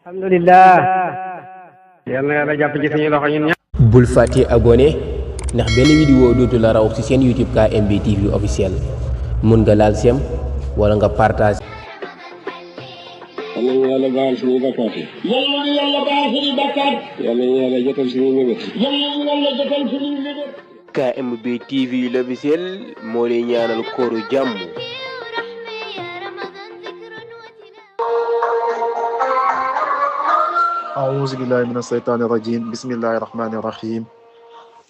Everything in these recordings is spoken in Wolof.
alhamdulillah. yal na yàlla jàpp ci suñu loxo ñun ñëpp. bul fàtte abonné ndax benn vidéo dootu la raw ci seen YouTube KMB TV officiel mun nga laal sem wala nga partage. yal nañu yàlla baal suñuy bakkaat yi. yal nañu yàlla baal suñuy bakkaat. yal nañu yàlla jotal suñuy mébét. yal nañu yàlla jotal suñuy mébét. KMB TV l'officiel moo lay ñaanal kooru jàmm. أعوذ بالله من الشيطان الرجيم بسم الله الرحمن الرحيم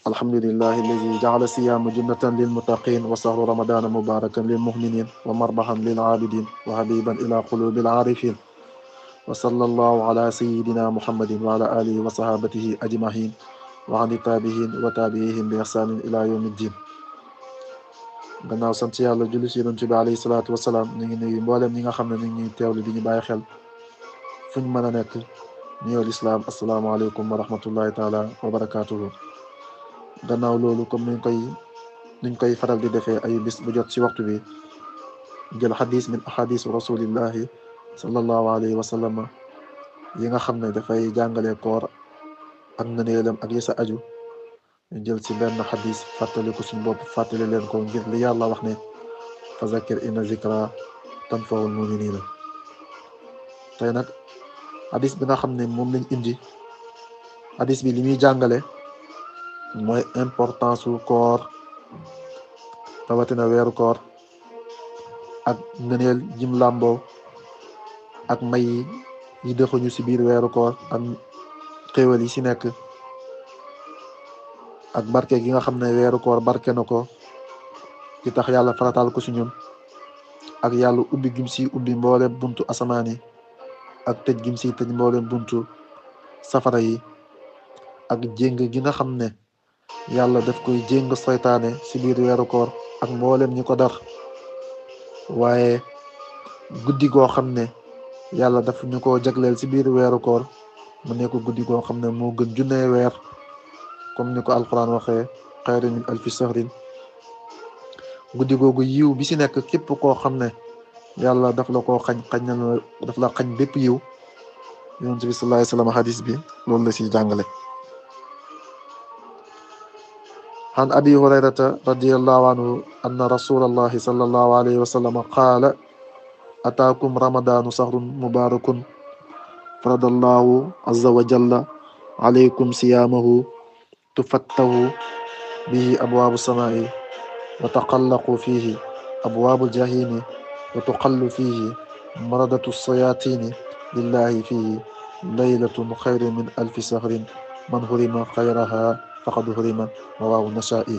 الحمد لله الذي جعل الصيام جنة للمتقين وشهر رمضان مباركا للمؤمنين ومربحا للعابدين وحبيبا إلى قلوب العارفين وصلى الله على سيدنا محمد وعلى آله وصحابته أجمعين وعن التابعين وتابعيهم بإحسان إلى يوم الدين. gannaaw sant yàlla julli ci Yonent bi alayhi salaatu wasalaam ñu ngi nuyu mboolem ñi nga xam ne ñu ngi teewlu di ñu bàyyi xel fu ñu mën a nekk nuyoo lislaam asalaamaaleykum wa rahmatullahi taala wa barakaatuhu. gannaaw loolu comme niñ koy faral di defee ay bis bu jot ci waxtu bi jël xadis min ahadis rasulillahi sallallahu alayhi wa sallam yi nga xam ne dafay jàngale koor ak ngëneelam ak yi sa aju ñu jël ci benn xadis fàttali ko suñu bopp fàttali leen ko ngir li yàlla wax ne fa zakir inna zikra tanfa'ul mu'minina. tey nag hadis bi nga xam ne moom lañ indi hadis bi li muy jàngale mooy importance su koor rawatina weeru koor ak ngëneel jim làmboo ak may yi dëxuñu ci biir weeru koor ak xéewal yi ci nekk ak barke gi nga xam ne weeru koor barke na ko ci tax yàlla farataal ko ci ñun ak yàlla ubbi gim ci ubbi mboolem buntu asamaan yi ak tëj gim si tëj mboolem buntu safara yi ak jéng gi nga xam ne yàlla daf koy jéng seytaane si biir weeru koor ak mboolem ñi ko dar waaye guddi goo xam ne yàlla daf ñu ko jagleel si biir weeru koor mu nekk guddi goo xam ne moo gën junnee weer comme ni ko alquran waxee xayru min alfi sahrin. guddi googu yiw bi si nekk képp koo xam ne yàlla daf la koo daf la xañ bépp yiw. yonent bi sallallahu alayhi wa sallam hadis bi loolu la siy jàngale. an abi hurayrata radiyallahu anhu anna rasulallahi sallallahu alayhi wa sallam qaala ataakum ramadanu sahrun mubarakun faradallahu azza wa jalla alaykum siyamahu tufattahu bihi abwaabu samaa'i wa taqallaqu fihi abwaabu jahimi wa tuqallu fihi maradatu sayatini lillahi fihi laylatun xayru min alfi sahrin man hurima xayraha faqad hurima rawaahu nasaa'i.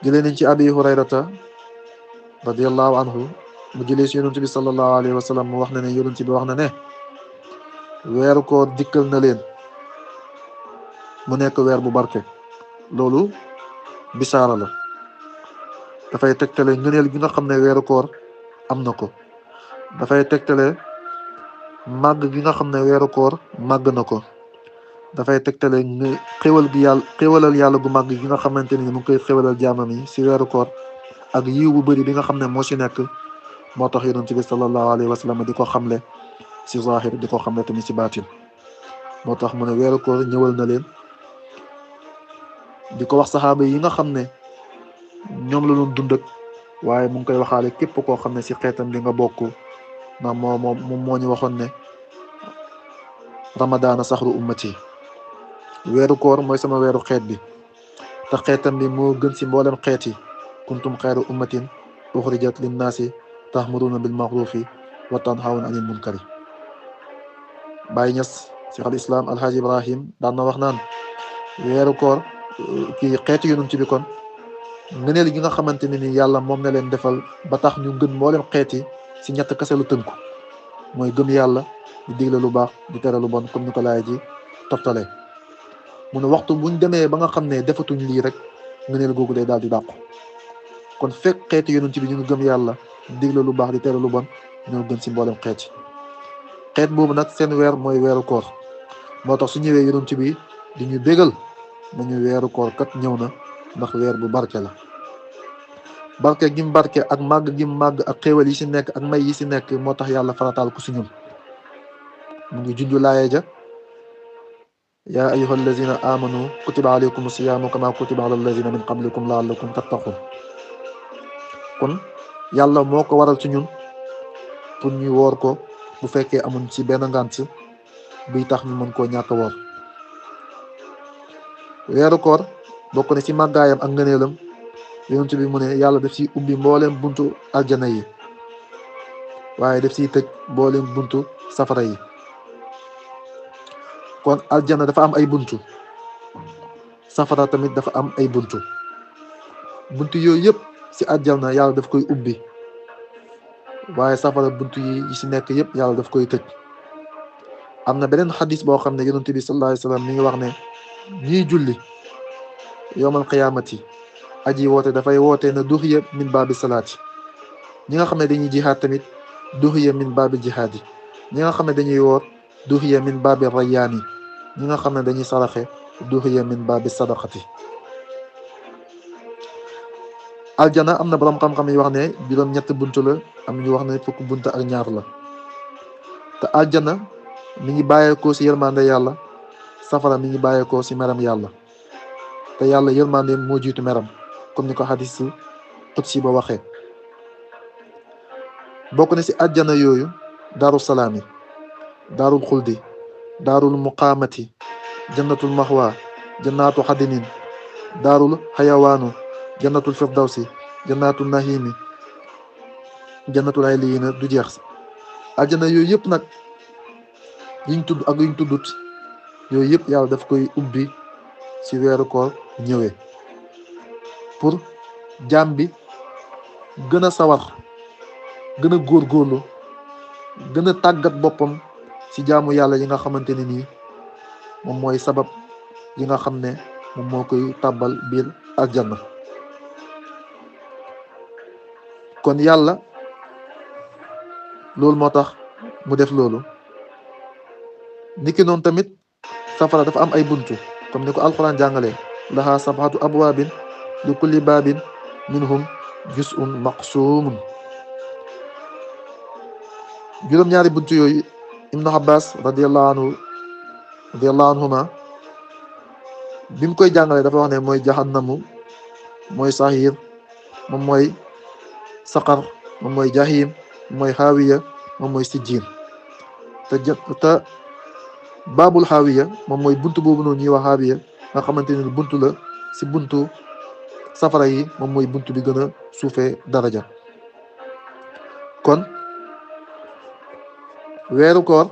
jëlee nañ ci abi hurayrata radiyallahu anhu mu jëlee ci yonent bi sallallahu alayhi wa sallam mu wax na ne yonent bi wax na ne weeru koor dikkal na leen mu nekk weer bu barke. loolu bisaara la dafay tegtale ngëneel gi nga xam ne weeru koor am na ko. dafay tegtale màgg gi nga xam ne weeru koor màgg na ko. dafay tegtale xéwalal yàlla gu màgg gi nga xamante ni mu ngi koy xéwalal jaamam yi si weeru koor ak yiw bu bëri bi nga xam ne moo si nekk. moo tax yonent bi sallallahu alayhi wa sallam di ko xamle si zahir di ko xamle tamit si baatin. moo tax mu ne weeru koor ñëwal na leen di ko wax saxaaba yi nga xam ne ñoom la doon dund ak waaye mu ngi koy waxaale képp koo xam ne si xeetam li nga bokk ndax moom moo ñu waxoon ne ramadaana saxru ummati weeru koor mooy sama weeru xeet bi te xeetam bi moo gën si mboolem xeet yi kuntum xayra ummatin uxrijat linnaasi tahmuruna bil maxrufi wa tanhawna anil munkari. Baay Ñas Cheikh al Islam Alhaji Ibrahim daan na wax naan weeru koor kii xeetu yonent bi kon ngëneel gi nga xamante ne ni yàlla moom na leen defal ba tax ñu gën mboolem xeet yi si ñett kese lu tënku mooy gëm yàlla di digle lu baax di tere lu bon comme ni ko laay ji toftale. mu ne waxtu buñ demee ba nga xam ne defatuñ lii rek ngëneel googu day daal di dàqu. kon fekk xeetu yonent bi ñu ngi gëm yàlla di digle lu baax di tere lu bon ñoo gën si mboolem xeet yi. xeet boobu nag seen weer mooy weeru koor moo tax su ñëwee yonent bi di ñu bégal nañu weeru koor kat ñëw na ndax weer bu barke la. barke gi mu barke ak màgg gi mu màgg ak xéewal yi si nekk ak may yi si nekk moo tax yàlla farataal ko si ñun mu ngi junj laaya ja yaa ayyuha allazina amanu kutiba alaykum siyaamu kama kutiba ala allazina min qablikum laallakum tattaqun. kon yàlla moo ko waral ci ñun pour ñu woor ko bu fekkee amuñ ci benn ngànt buy tax ñu mën koo ñàkk a woor. weeru koor bokk na ci màggaayam ak ngëneelam yonent bi mu ne yàlla daf ciy ubbi mbooleem buntu aljana yi waaye daf ciy tëj mbooleem buntu safara yi. kon aljana dafa am ay buntu, safara tamit dafa am ay buntu yooyu yëpp ci aljana yàlla daf koy ubbi waaye safara buntu yi ci nekk yëpp yàlla daf koy tëj. am na beneen xadis boo xam ne yonent bi sallallahu alayhi wa sallam mi ngi wax ne ñiy julli yowmal qiyaamati aji woote dafay woote na duxiya min baabi salaati. ñi nga xam ne dañuy jihaad tamit duxiya min baabi jihaad yi. ñi nga xam ne dañuy woor duxiya min baabi rayyaani. ñi nga xam ne dañuy saraxe duxiya min baabi sadaqati. aljana am na borom xam-xam yi wax ne juróom-ñett buntu la, am ñu wax ne fukk buntu ak ñaar la. te aljana mi ngi bàyyeekoo ci yërmande yàlla, safara mi ngi bàyyeekoo ci meram yàlla. te yàlla yërmande moo jiitu meram comme ni ko xadis qudsi ba waxee. bokk na ci aljana yooyu daaru salaami, daarul xuldi, daarul muqaamati, jannatul maxwa, jannaatu xadinin, daarul xayawaanu, jannatul firdawsi, jannatul nahimi, jannatul ayliina du jeex. aljana yooyu yëpp nag yiñ tudd ak yiñ tuddut yooyu yëpp yàlla daf koy ubbi ci weeru koor ñëwee pour jaam bi gën a sawar, gën a góorgóorlu, gën a tàggat boppam ci jaamu yàlla yi nga xamante ne nii moom mooy sabab yi nga xam ne moom moo koy tàbbal biir aljanna. kon yàlla loolu moo tax mu def loolu. niki noonu tamit safara dafa am ay buntu comme ni ko alquran jàngalee laha sab'atu abwaabin li kulli baabin minhum juz'un maqsuumun. juróom-ñaari buntu yooyu ibnu abbas radiyallahu anhuma bi mu koy jàngalee dafa wax ne mooy jahannamu, mooy sahir, moom mooy saqar, moom mooy jahim, moom mooy xaawiya, moom mooy sijjiin. te baabul xaawiya moom mooy buntu boobu noonu ñuy wax xaawiya nga xamante ne buntu la ci buntu safara yi, moom mooy buntu bi gën a suufee daraja. kon weeru koor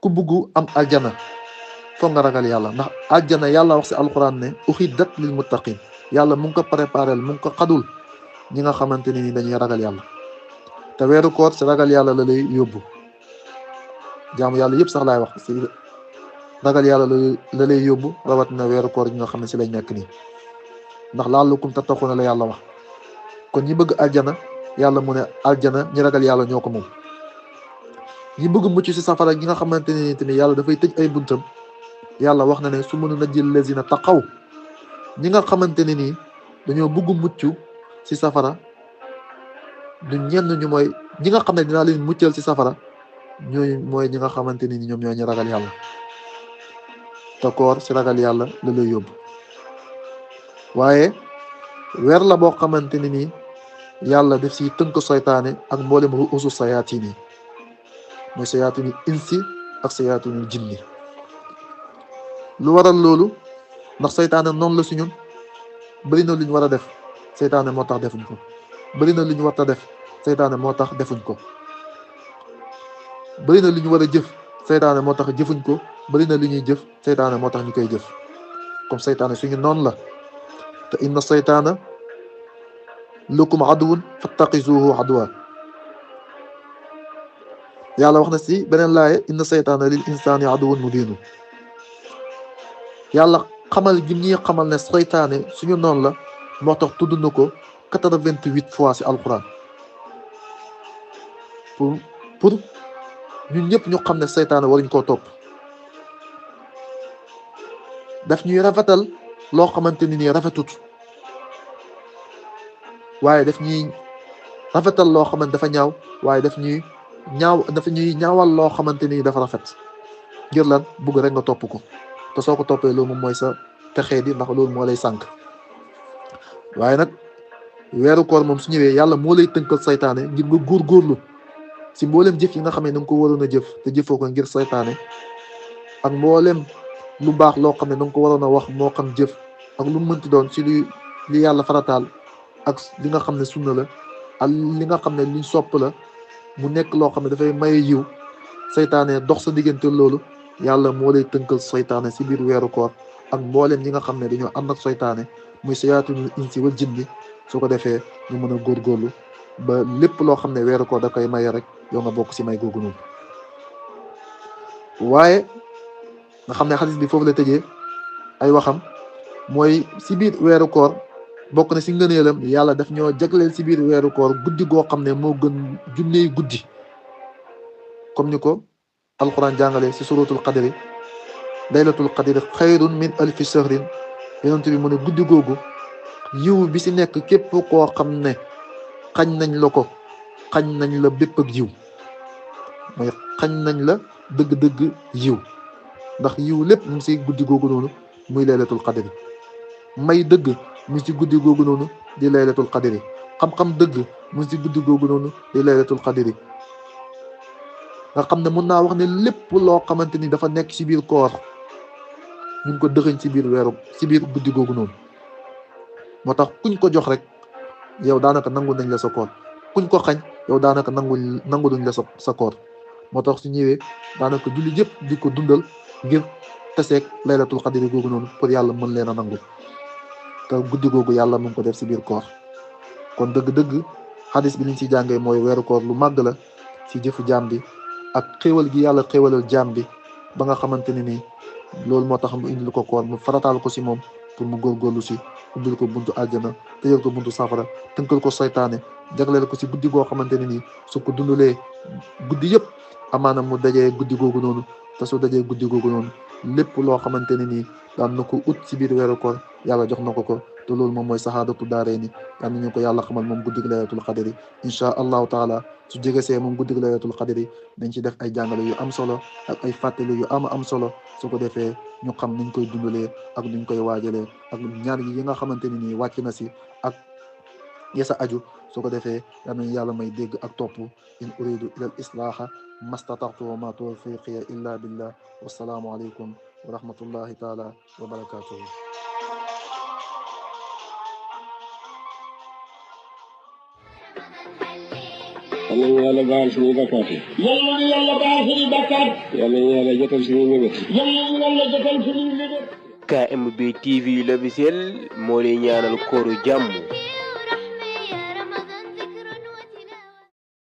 ku bugg am aljana foog nga ragal yàlla, ndax aljana yàlla wax ci alquran ne uxiddat lil muttaqin. yàlla mu ngi ko préparé, mu ngi ko xadul ñi nga xamante ne ni dañuy ragal yàlla. te weeru koor ci ragal yàlla la lay yóbbu. jaamu yàlla yëpp sax laay wax ci ragal yàlla la lay yóbbu, rawatina weeru koor yi nga xam ne ci lañ nekk nii, ndax la'allakum tattaquuna la yàlla wax. kon ñi bëgg aljana yàlla mu ne aljana ñi ragal yàlla ñoo ko moom. ñi bëgg mucc ci safara gi nga xamante ne ni tamit yàlla dafay tëj ay buntam, yàlla wax na ne su mënu najjil lazina taqaw. ñi nga xamante ne nii dañoo bëgg mucc ci safara du ñenn ñu mooy ñi nga xam ne dinaa leen muccal ci safara, ñooy mooy ñi nga xamante ni ñoom ñoo ñu ragal yàlla. te koor ci ragal yàlla la lay yóbbu. waaye weer la boo xamante ni nii yàlla daf ci tënk seytaane ak mboolem ruusu sayaatiin yi, mooy sayaatinul insi ak sayaatinul jinni. lu waral loolu? ndax seytaane noonu la ci ñun. bëri na lu ñu war a def, seytaane moo tax defuñ ko. bëri na lu ñu war a def, seytaane moo tax defuñ ko. bëri na lu ñu war a jëf, seytaane moo tax jëfuñ ko. bëri na lu ñuy jëf, seytaane moo tax ñu koy jëf. comme seytaane suñu noonu la. te inna seytaana lakum aduwwun fattaxizuuhu aduwwan. yàlla wax na ci beneen laaye inna seytaana lil insaani aduwwun mubiin. yàlla xamal gi ñuy xamal ne seytaane suñu noonu la moo tax tudd na ko 88 fois ci alquran pour ñun ñëpp ñu xam ne seytaane waruñ koo topp. daf ñuy rafetal loo xamante ni nii rafetut, waaye daf ñuy rafetal loo xamante dafa ñaaw, waaye daf ñuy ñuy ñaawal loo xamante ni dafa rafet ngir lan bugg rek nga topp ko te soo ko toppee loolu moom mooy sa texee di ndax loolu moo lay sànk. waaye nag weeru koor moom su ñëwee yàlla moo lay tënkal saytaane ngir nga góorgóorlu si mboolem jëf yi nga xam ne da nga ko waroon a jëf te jëfoo ko ngir saytaane ak mboolem lu baax loo xam ne da nga ko waroon a wax moo xam jëf ak lu mënti doon si li yàlla farataal ak li nga xam ne sunna la ak li nga xam ne luñ sopp la mu nekk loo xam ne dafay maye yiw saytaane dox sa diggante loolu yàlla moo lay tënkal saytaane si biir weeru koor ak mboolem ñi nga xam ne dañoo ànd ak saytaane muy sayaatinul insi wal jinni su ko defee ñu mën a góorgóorlu ba lépp loo xam ne weeru koor da koy maye rek yow nga bokk si may googu noonu. waaye nga xam ne xadis bi foofu la tëjee ay waxam mooy si biir weeru koor bokk na si ngëneelam yàlla daf ñoo jagleel si biir weeru koor guddi goo xam ne moo gën junney guddi comme ni ko alquran jàngale si suratul qadri laylatul qadri xayrun min alfi shahrin yonent bi mu ne guddi googu yiw bi si nekk képp koo xam ne xañ nañ la ko xañ nañ la bépp ak yiw mooy xañ nañ la dëgg-dëgg yiw ndax yiw lépp mu ngi si guddi googu noonu muy laylatul qadri may dëgg mu ngi si guddi googu noonu di laylatul qadri xam-xam dëgg mu ngi si guddi googu noonu di laylatul qadri nga xam ne mun naa wax ne lépp loo xamante ni dafa nekk si biir koor ñu ngi ko dëxëñ si biir guddi googu noonu moo tax kuñ ko jox rek yow daanaka nangu nañ la sa koor kuñ ko xañ yow daanaka nangu duñ la sa koor moo tax su ñëwee daanaka julli yëpp di ko dundal ngir taseeg laylatul qadri googu noonu pour yàlla mën leen a nangu te guddi googu yàlla mu ngi ko def si biir koor. kon dëgg-dëgg xadis bi liñ si jàngee mooy weeru koor lu màgg la si jëfu jaam bi ak xéewal gi yàlla xéewalal jaam bi ba nga xamante ne nii loolu moo tax mu indil ko koor mu farataal ko si moom pour mu góorgóorlu si ubbil ko buntu àjjana tëjal ko buntu safara tënkal ko saytaane jagleel ko si guddi goo xamante ne nii su ko dundalee guddi yëpp amaana mu dajee guddi googu noonu te su dajee guddi googu noonu lépp loo xamante ne nii daan na ko ut si biir weeru koor yàlla jox na ko te loolu moom mooy saxaadatu daaree ni yal nañu ko yàlla xamal moom guddig laylatul qadri insha allahu taala su jegesee moom guddig laylatul qadri dañ ci def ay jàngale yu am solo ak ay fàttali yu am solo su ko defee ñu xam nuñ koy dundalee ak nuñ koy waajalee ak ñaar yi nga xamante ne nii wàcc na si ak yesa aju su ko defee yal nañu yàlla may dégg ak topp in uridu ila al islaaha mastata'tu wa ma tawfiqiya illa billah wassalaamu aleykum wa rahmatullahi taala wa barakatuhu. yal nañu yàlla baal suñuy bakkaat yi. yal nañu yàlla baal suñuy bakkaat. yal nañu yàlla jotal suñuy mébét. yal nañu yàlla jotal suñuy mébét. KMB TV l'officiel moo lay ñaanal kooru jàmm.